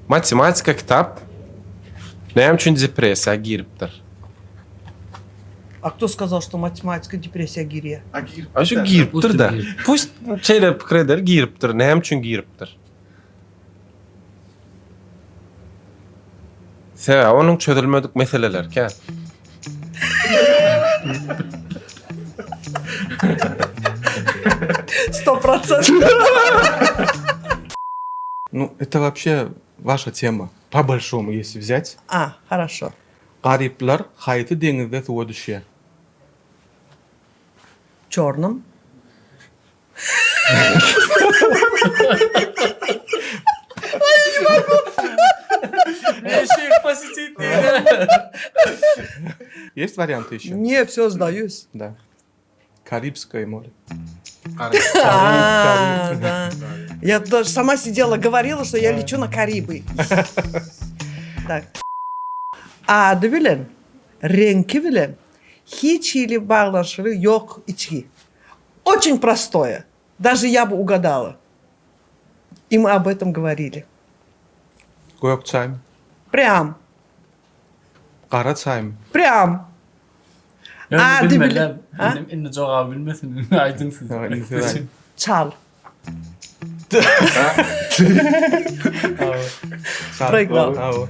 Matematika kitap näme üçin depressiýa giripdir? A kto skazal, što matematika depressiýa girýär? A şu giripdir-de. Pust şeýle pikir eder, giripdir. Näme üçin giripdir? Sebäbi onuň çözülmedik meseleleri kän. 100%. Ну, это вообще ваша tema. По большому, если взять. A, хорошо. Garyplar haýsy deňizde suwa düşýär? Çornom. Есть варианты еще? Не, все, сдаюсь. Да. Карибское море. А, да. Я даже сама сидела, говорила, что я лечу на Карибы. Так. Ady bilen, reňki bilen hiç hili baglanyşygy ýok içgi. Очень prostoe. Даже я бы угадала. И мы об этом говорили. Gök çaýmy? Прям. Gara çaýmy? Prям. Ýöne Ady bilmeli. bilen- Ha? Indi indi jogaby bilmesin. Indi aýdyň siz. Ha, indi siz aýdyň. Çal. Çal. Proigrał. Hawa.